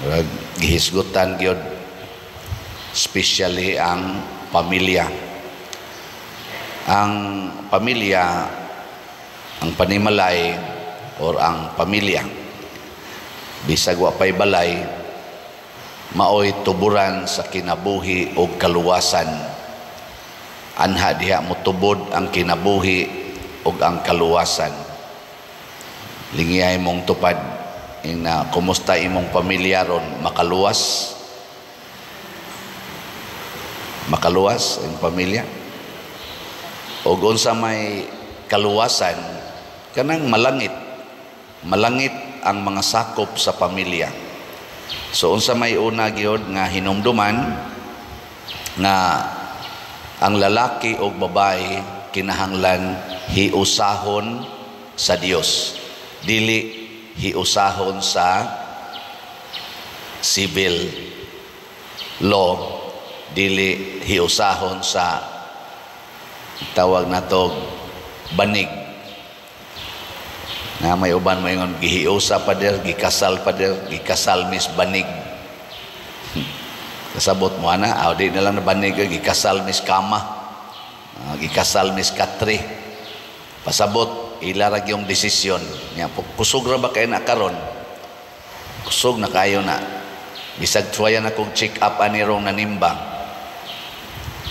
Murag gihisgutan gyud, especially ang pamilya. Ang pamilya, ang panimalay or ang pamilya, bisag wa pay balay, maoy tuburan sa kinabuhi og kaluwasan. Anha diha motubod ang kinabuhi ug ang kaluwasan. Lingiyay mong tupad ina, kumusta imong pamilya ron? Makaluwas? Makaluwas ang pamilya? Og unsa may kaluwasan? Kanang malangit. Malangit ang mga sakop sa pamilya. So unsa may una gyud nga hinumduman? Nga ang lalaki o babae kinahanglan hiusahon sa Dios, dili hiusahon sa civil law, dili hiusahon sa tawag nato banig. Na may uban moingon, "Gihiusa, pader, gikasal, pader, gikasal mis banig." Kasabot mo ana? Aw, di na lang na banig, gikasal mis kama, gikasal mis katre. Pasabot, ila ra yung desisyon nya. Kusog ra ba kay na karon? Kusog na kayo na. Bisag tuwayan akong check up ani rong nanimba.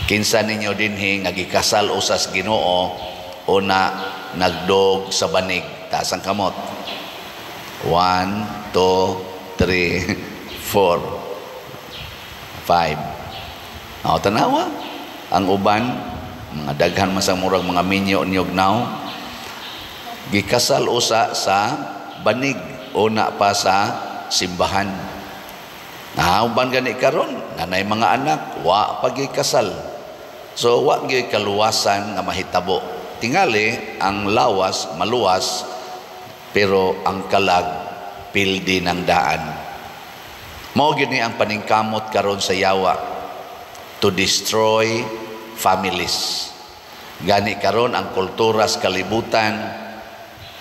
Kinsa ninyo dinhi nga gikasal usas Ginoo o na nagdog sa banig? Taas ang kamot. 1, 2, 3, 4, 5. O, tanawa. Ang uban, mga daghan man sa murag mga minyo niyog now, gikasal usa sa banig o na pa sa simbahan. Na uban gani karon, nanay mga anak, wa pa gikasal. So wa gyud kaluwasan nga mahitabo. Tingali ang lawas maluwas, pero ang kalag pildi ng daan. Mao gyud ni ang paningkamot karon sa yawa to destroy families. Gani karon ang kultura sa kalibutan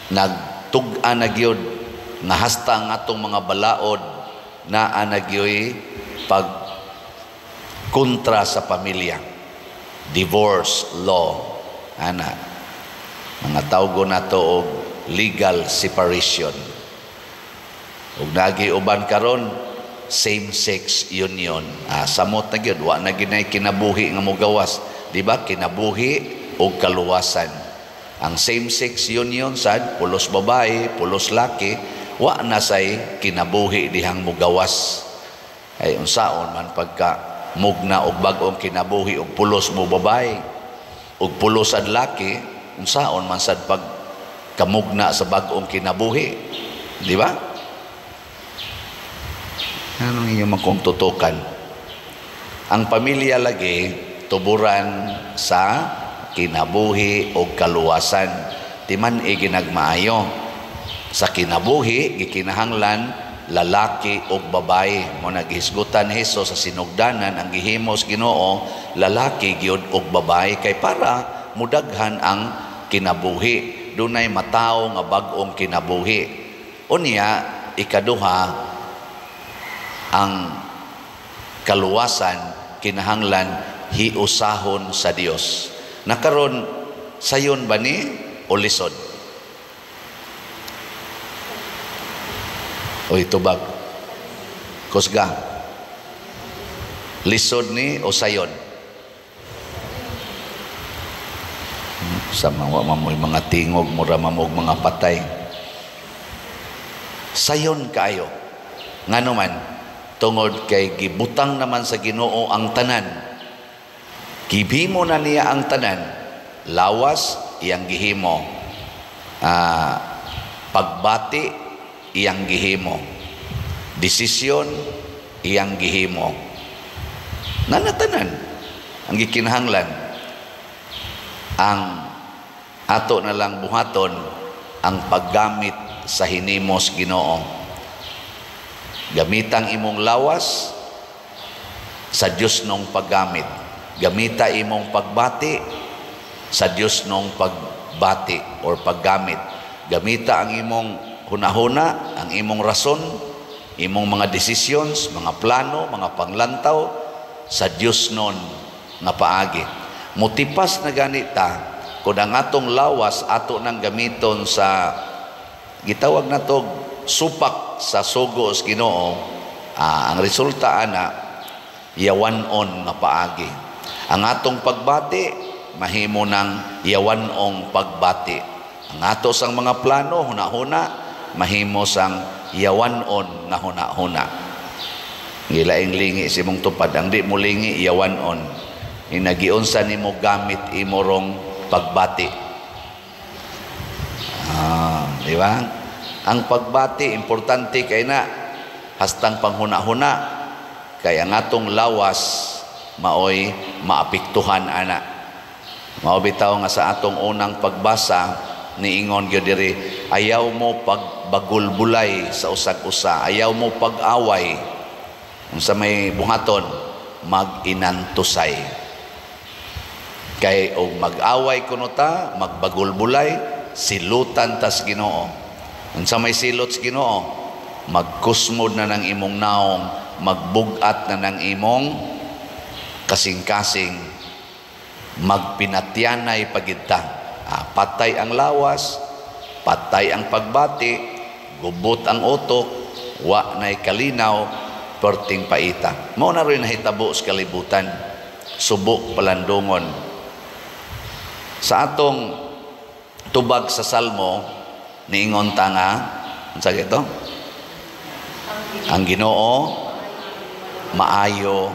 nagtug-an na gyud nga hasta ang atong mga balaod naa na gyoy pag kontra sa pamilya. Divorce law ana, mga tawgo nato og legal separation, ug nagi uban karon same sex union. Samot na gyud, wa na gyud kinabuhi nga mogawas, di ba? Kinabuhi og kaluwasan. Ang same sex union sad, pulos babae, pulos laki, wa na say kinabuhi dihang mogawas. Ay, unsaon man pagka mugna og bag-ong kinabuhi og pulos mo babae og pulos sad laki? Unsaon man sad pag kamugna sa bag-ong kinabuhi, di ba? Anong inyong makong tutukan? Ang pamilya lagi tuburan sa kinabuhi o kaluwasan. Timan ginagmaayo. Sa kinabuhi, gikinahanglan lalaki o babae. Mo naghisgutan Hesus sa sinugdanan, ang gihimos Ginoo, lalaki gyud og babae kay para mudaghan ang kinabuhi. Dunay matawo nga bag-ong kinabuhi. Unya, ikaduha, ang kaluwasan kinahanglan hiusahon sa Dios. Nakaron, sayon ba ni o lisod? Oy, tubag. Kusga. Lisod ni o sayon? Sa mga mamoy mga tingog, mura mamog mga patay. Sayon kaayo. Ngano man, tungod kay gibutang naman sa Ginoo ang tanan. Gibhimo na niya ang tanan. Lawas iyang gihimo. Pagbati iyang gihimo. Desisyon iyang gihimo. Nanatanan ang gikinahanglan. Ang ato na lang buhaton ang paggamit sa hinimos Ginoo. Gamitang imong lawas sa Dios nung paggamit. Gamita imong pagbati sa Dios nung pagbati or paggamit. Gamita ang imong hunahuna, ang imong rason Imong mga decisions, mga plano, mga panglantaw sa Dios non nga paagi. Mutipas na ganita kung ang atong lawas ato nang gamiton sa gitawag nato supak sa sugo sa Ginoo, ang resulta ana yawan-on nga paagi. Ang atong pagbati mahimo nang yawan-ong pagbati. Ang ato sang mga plano, huna-huna, mahimo sang yawan-on nga huna-huna. Gilaing lingi si mong tupad, ang di mo lingi yawan-on. Inagiunsa nimo gamit imorong pagbati. Di ba? Ang pagbati importante kay na hastang panghuna-huna, kay ang atong lawas maoy maapektuhan ana. Mao bitaw nga sa atong unang pagbasa niingon gyud diri, ayaw mo pagbagulbulay sa usag-usa, ayaw mo pag-away. Unsa may buhaton, mag-inantusay. Kay og mag-away kuno ta, magbagulbulay, silutan tas Ginoo. Unsa may silot sa Ginoo? Magkusmod na ng imong naong, magbugat na ng imong kasing-kasing, magpinatyanay pagidta. Patay ang lawas, patay ang pagbati, gubot ang utok, wa na'y kalinaw, perting paita. Mao na rin nahitabo sa kalibutan, subo palandungon. Sa atong tubag sa Salmo, niingon ta nga, unsa ito? Ang Ginoo maayo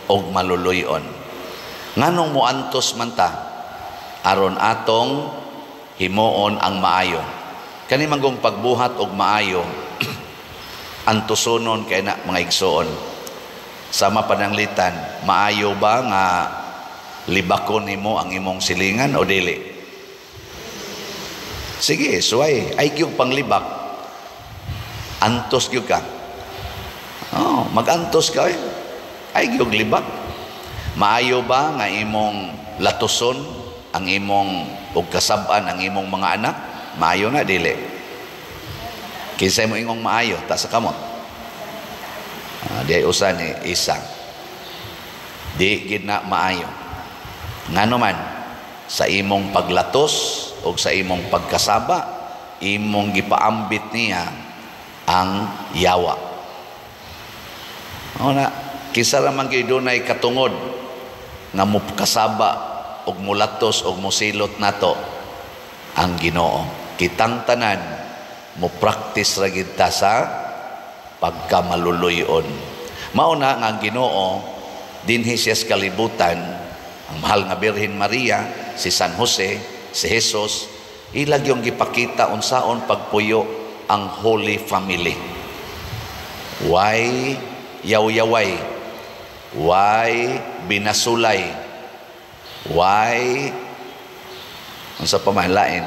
og maluluy-on. Nganong moantos man ta aron atong himuon ang maayo? Kani manggong pagbuhat og maayo, antusonon kay na, mga igsoon. Sama pananglitan, maayo ba nga libakon nimo ang imong silingan o dili? Sige, suway, ay gyud panglibak. Antos gyud ka. Oh, magantos ka eh. Ay gyud libak. Maayo ba nga imong latuson ang imong og kasab-an ang imong mga anak? Maayo na dili? Kinsay mo ingong maayo ta sa kamot? Di ay usa ni isa. Di gid na maayo. Ngano man sa imong paglatos og sa imong pagkasaba, imong gipaambit niya ang yawa. O na, kinsa ra man gyud dunay katungod nga mokasaba og mulatos og mosilot nato? Ang Ginoo. Kitang tanan mo practice ra gid ta sa pagkamaluluyon. Mao na nga ang Ginoo dinhi siya sa kalibutan, ang mahal nga Birhen Maria, si San Jose, si Jesus, ilag yung gipakita unsaon pagpuyo ang Holy Family. Why yaw-yaway? Why binasulay? Why unsa pa man lain?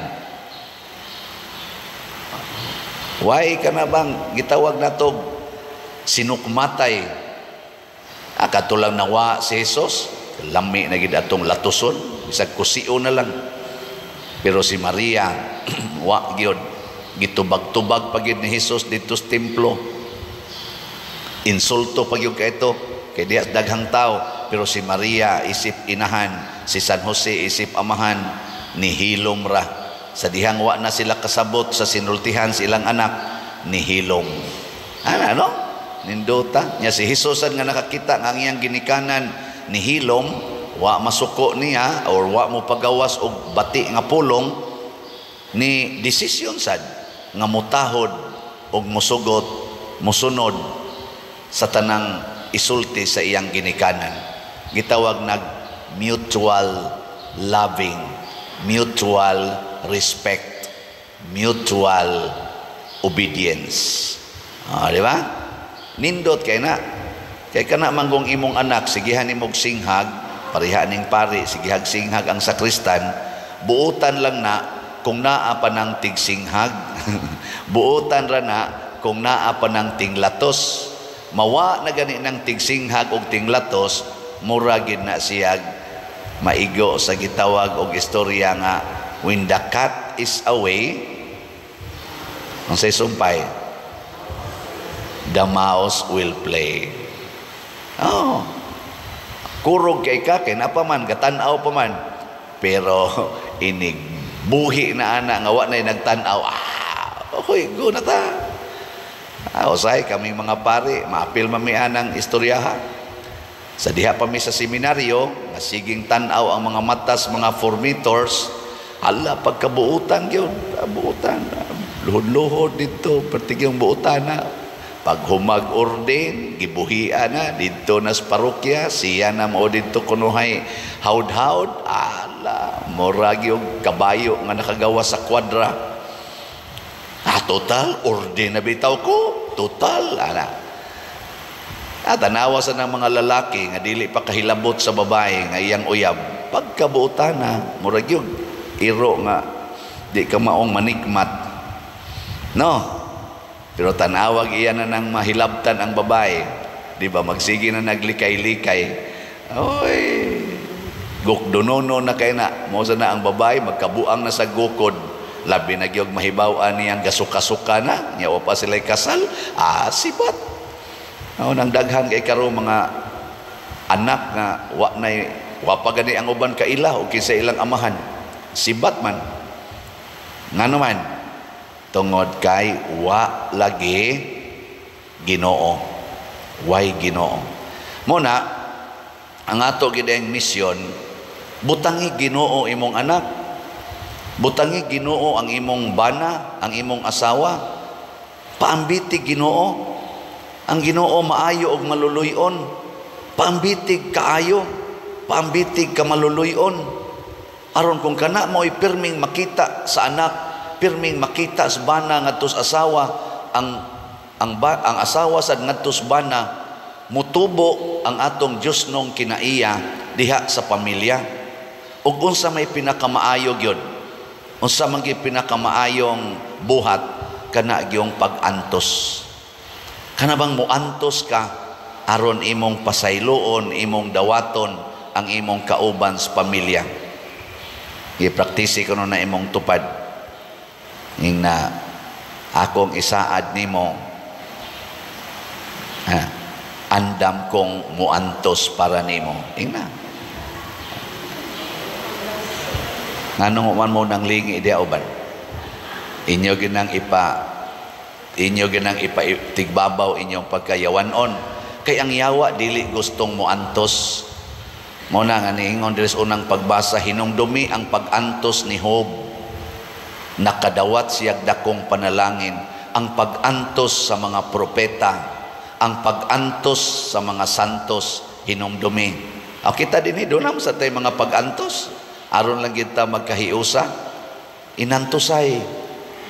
Why ka na bang gitawag nato sinukmatay? Katulang nawa si Jesus, lami na gid atong latuson, bisag kusio na lang. Pero si Maria wa gyud, gitubag-tubag pa gyud ni Jesus didto sa templo. Insulto pa gyud kaito kay diha daghang tao, pero si Maria isip inahan, si San Jose isip amahan, nihilom ra. Sa dihang wa na sila kasabot sa sinultihan sa ilang anak, nihilom. Ana no? Nindota nya si Jesus nga nakakita nga ang iyang ginikanan nihilom, wa masuko niya or wa mo pagawas og bati nga pulong, ni desisyon sad nga mutahod og musugot, musunod sa tanang isulti sa iyang ginikanan. Gitawag nag mutual loving, mutual respect, mutual obedience. Di ba? Nindot kay na. Kay kana manggong imong anak sigihan nimog singhag, pareha ning pari sigihag singhag ang sakristan, buotan lang na kung naa pa nang tigsinghag. Buotan ra na kung naa pa nang tinglatos. Mawa na gani nang tigsinghag og tinglatos, mura gid na siyag maigo sa gitawag og istorya nga when the cat is away, unsay sumpay? The mouse will play. Oh. Kurog kay ka, kay napa man, gatan-aw pa man. Pero inig buhi na ana nga wa na nagtan-aw. Ah, okay, go na ta. Ah, usay kami mga pare, maapil mami anang istoryaha. Sa diha pa mi sa seminaryo, nasiging tan-aw ang mga matas, mga formators, ala pagkabuutan gyud, buutan. Luhod-luhod dito, pertigyong buutan na. Pag humag ordain, gibuhian na didto na sa parokya, siya na mao didto kunuhay hawd-hawd, ala, murag yung kabayo nga nakagawa sa kwadra. Ah, total, ordain na bitaw ko, total, ana. Ah, tanawa sa ng mga lalaki nga dili pa kahilabot sa babae nga iyang uyab, pagkabuotan na, murag yung iro nga di ka maong manikmat. No? Pero tanawag iya na nang mahilabtan ang babae. Di ba? Magsige na naglikay-likay. Oy, gukdunono na kay na. Mosa na ang babae, magkabuang na sa gukod. Labi na gyud mahibaw-an niyang gasuka-suka na. Nya wa pa sila'y kasal. Ah, sibat. Oh, nang daghan kay karon mga anak nga wa nay wa pa gani ang uban kaila o kinsa ilang amahan. Sibat man. Ngano man? Tungod kay wa lagi Ginoo. Way Ginoo. Muna ang ato gid ang misyon, butangi Ginoo imong anak. Butangi Ginoo ang imong bana, ang imong asawa. Paambiti Ginoo. Ang Ginoo maayo og maluluy-on. Paambitig kaayo, paambitig ka maluluy-on. Aron kung kana mo'y pirming makita sa anak, pirming makita sa bana ngadto sa asawa, ang asawa sad ngadto sa bana, mutubo ang atong Diosnong kinaiya diha sa pamilya. Ug unsa may pinakamaayo gyud? Unsa man gyud pinakamaayong buhat kana gyung pag-antos? Kana bang muantos ka aron imong pasayloon, imong dawaton ang imong kauban sa pamilya? Gipraktisi ko na imong tupad. Ing na akong isaad nimo, ha, andam kong muantos para nimo. Ing na. Nganong man mo nang lingi diha uban? Inyo ginang ipa tigbabaw inyong pagkayawanon. Kay ang yawa dili gustong muantos. Mo na nga niingon diri sa unang pagbasa, hinumdumi ang pag-antos ni Job. Nakadawat siyag dakong panalangin. Ang pag-antos sa mga propeta, ang pag-antos sa mga santos, hinumdumi. O kita dinhi dunam sa tay mga pag-antos. Aron lang kita magkahiusa. Inantosay.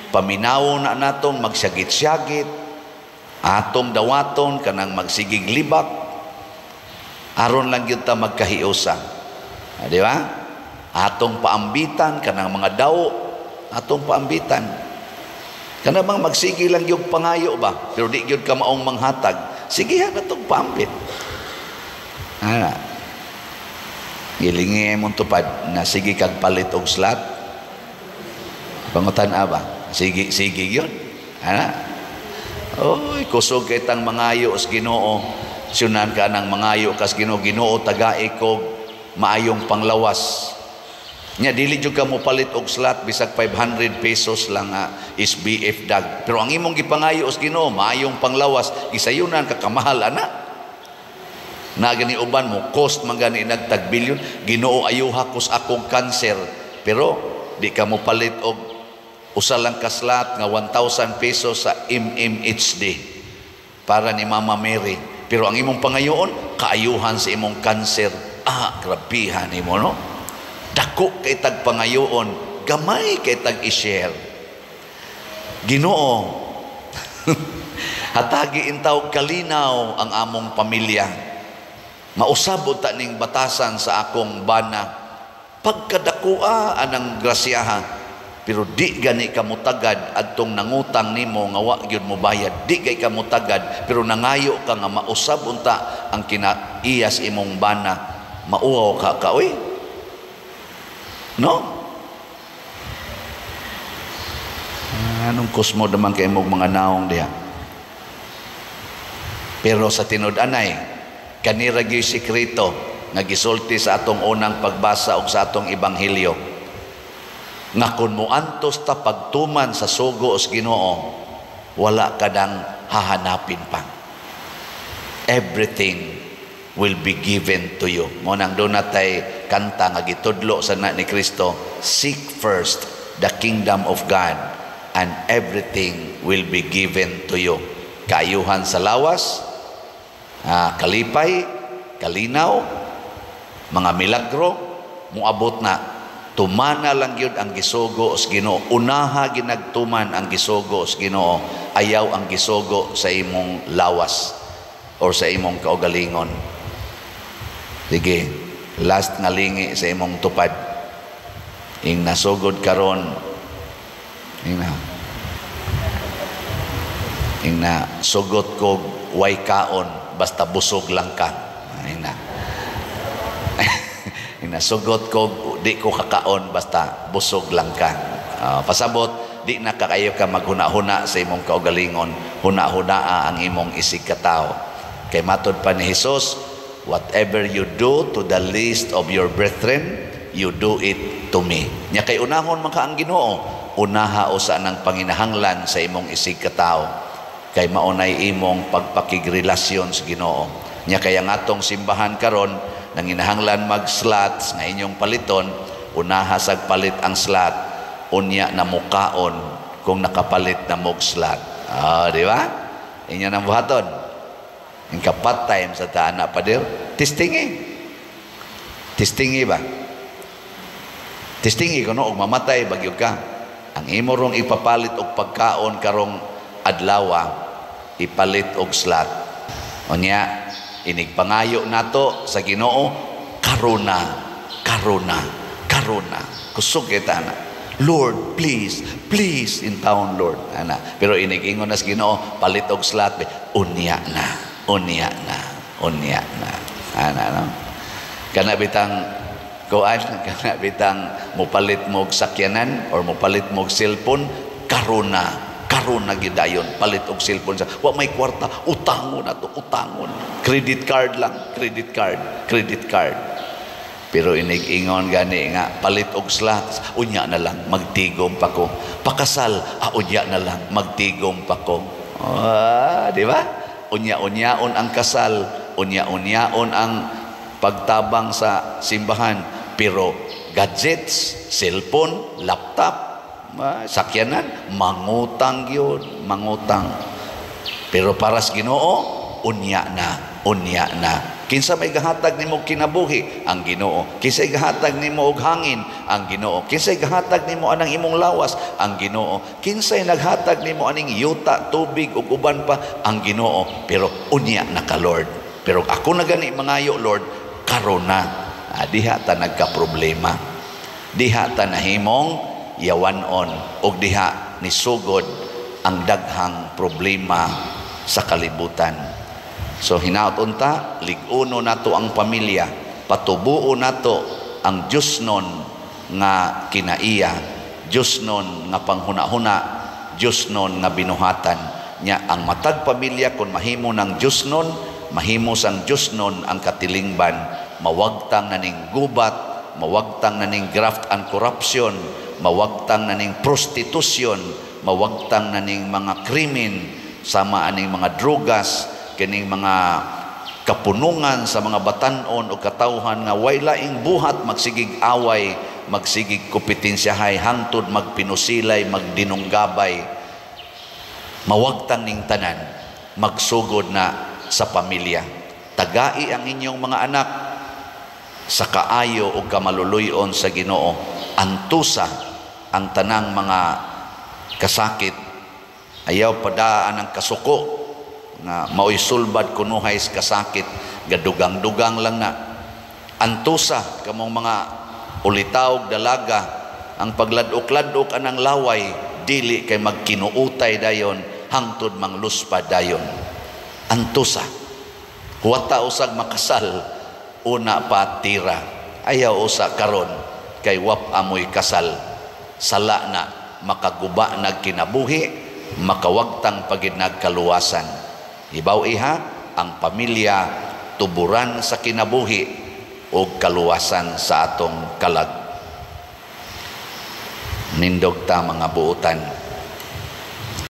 Paminaw na natong magsyagit-syagit, atong dawaton kanang magsigig libak, aron lang gyud ta magkahiusa. Ah, di ba? Atong paambitan kanang mga daw, atong paambitan. Kana bang magsige lang gyud pangayo ba, pero di gyud ka maong manghatag, sige ha atong paambit. Ah. Gilingi mong tupad na sige kag palit og slot. Pangutan ba? Sige, sige yun. Ana? Oy, kusog kay tang mangayo sa Ginoo. Sunan ka nang mangayo kas Ginoo, Ginoo tagai ko maayong panglawas. Nya dili jud ka mo palit og slot bisag 500 pesos lang is BF dag. Pero ang imong gipangayo sa Ginoo maayong panglawas, gisayunan ka kamahal ana. Na gani uban mo cost man gani nagtag bilyon, Ginoo ayuha kus akong kanser. Pero di ka mo palit og usa lang ka slot nga 1,000 pesos sa MMHD para ni Mama Mary. Pero ang imong pangayoon, kaayuhan sa imong kanser. Ah, grabihan nimo, no? Dako kay tag pangayoon, gamay kay tag i-share. Ginoo, hatagi intaw kalinaw ang among pamilya. Mausab unta ning batasan sa akong bana. Pagkadakua anang grasyaha, pero di gani ka mutagad adtong nangutang nimo nga wa gyud mo bayad. Di gay ka mutagad pero nangayo ka nga mausab unta ang kinaiyas imong bana. Mauwaw ka ka oy. No? Anong kusmo naman kay imong mga naong diha? Pero sa tinud-anay, kanira gyud sikreto nga gisulti sa atong unang pagbasa og sa atong ebanghelyo, nga kung moantos ta pagtuman sa sugo sa Ginoo, wala ka nang hahanapin pa. Everything will be given to you. Mao nang duna tay kanta nga gitudlo sa na ni Kristo, "Seek first the kingdom of God and everything will be given to you." Kaayuhan sa lawas, kalipay, kalinaw, mga milagro, muabot na. Tumana lang gyud ang gisugo sa Ginoo. Unaha ginagtuman ang gisugo sa Ginoo. Ayaw ang gisugo sa imong lawas or sa imong kaugalingon. Sige, last nga lingi sa imong tupad. Ing nasugod karon, ing na sugot ko way kaon, basta busog lang ka. Ing na sugot ko di ko kakaon, basta busog lang ka. Pasabot, di na kaayo ka maghuna-huna sa imong kaugalingon, huna-hunaa ang imong isig katao. Kay matod pa ni Hesus, "Whatever you do to the least of your brethren, you do it to me." Nya kay unahon man ka ang Ginoo, unaha usa ng panginahanglan sa imong isig katao. Kay maunay imong pagpakigrelasyon sa Ginoo. Nya kay ang atong simbahan karon nanginahanglan mag slots nga inyong paliton, unaha sag palit ang slot, unya na mukaon kung nakapalit na mog slot. Ah, di ba? Inyo nang buhaton. Ang kapat time sa taana, pader, testingi. Testingi ba? Testingi kuno og mamatay bagyo ka. Ang imo rong ipapalit og pagkaon karong adlawa, ipalit og slot. Unya, inig pangayo nato sa Ginoo, karuna, karuna, karuna. Kusog kita na. "Lord, please, please, in town, Lord." Ana. Pero inig-ingon na sa Ginoo, "Palit og slot," unya na, unya na, unya na. Ana, no? Kana bitang kuan, kana bitang mupalit mo og sakyanan or mupalit mo og cellphone, karuna, karuna gidayon, palit og cellphone sa wa may kwarta, utangon na to, utangon. Credit card lang, credit card, credit card. Pero inig-ingon gani nga palit og slot, unya na lang magtigom pa ko. Pakasal, unya na lang magtigom pa ko. Ah, di ba? Unya-unyaon ang kasal, unya-unyaon ang pagtabang sa simbahan, pero gadgets, cellphone, laptop, sakyanan, mangutang yun, mangutang. Pero para sa Ginoo, unya na, unya na. Kinsa may gahatag nimo kinabuhi? Ang Ginoo. Kinsa gahatag nimo og hangin? Ang Ginoo. Kinsa gahatag nimo anang imong lawas? Ang Ginoo. Kinsay naghatag nimo aning yuta, tubig ug uban pa? Ang Ginoo. Pero unya na ka, Lord. Pero ako na gani mangayo, Lord, karon na. Diha ta nagka-problema. Diha ta nahimong yawanon og diha nisugod ang daghang problema sa kalibutan. So hinaot unta, lig-uno nato ang pamilya, patubuo nato ang Diyosnon nga kinaiya, Diyosnon nga panghuna-huna, Diyosnon nga binuhatan. Nya ang matag pamilya kung mahimo ng Diyosnon, mahimo sang Diyosnon ang katilingban, mawagtang na ning gubat, mawagtang na ning graft and corruption, mawagtang na ning prostitution, mawagtang na ning mga krimen, sama aning mga drogas, kining mga kapunungan sa mga batanon o katawhan nga way laing buhat, magsigig away, magsigig kompetensyahay, hangtod magpinusilay, magdinunggabay. Mawagtang ning tanan, magsugod na sa pamilya. Tagai ang inyong mga anak sa kaayo o kamaluluyon sa Ginoo. Antusa ang tanang mga kasakit. Ayaw padaan ang kasuko nga maoy sulbad kunuhay sa kasakit, gadugang-dugang lang na. Antusa kamong mga ulitaw, dalaga, ang pagladok-ladok anang laway, dili kay magkinuutay dayon hangtod mangluspad dayon. Antusa. Huwata usag makasal, una pa tira. Ayaw usa karon kay wap amoy kasal. Sala na, makaguba nagkinabuhi, makawagtang pagid nagkaluwasan. Ibaw iha, Ang pamilya, tuburan sa kinabuhi o kaluwasan sa atong kalag. Nindog ta, mga buutan.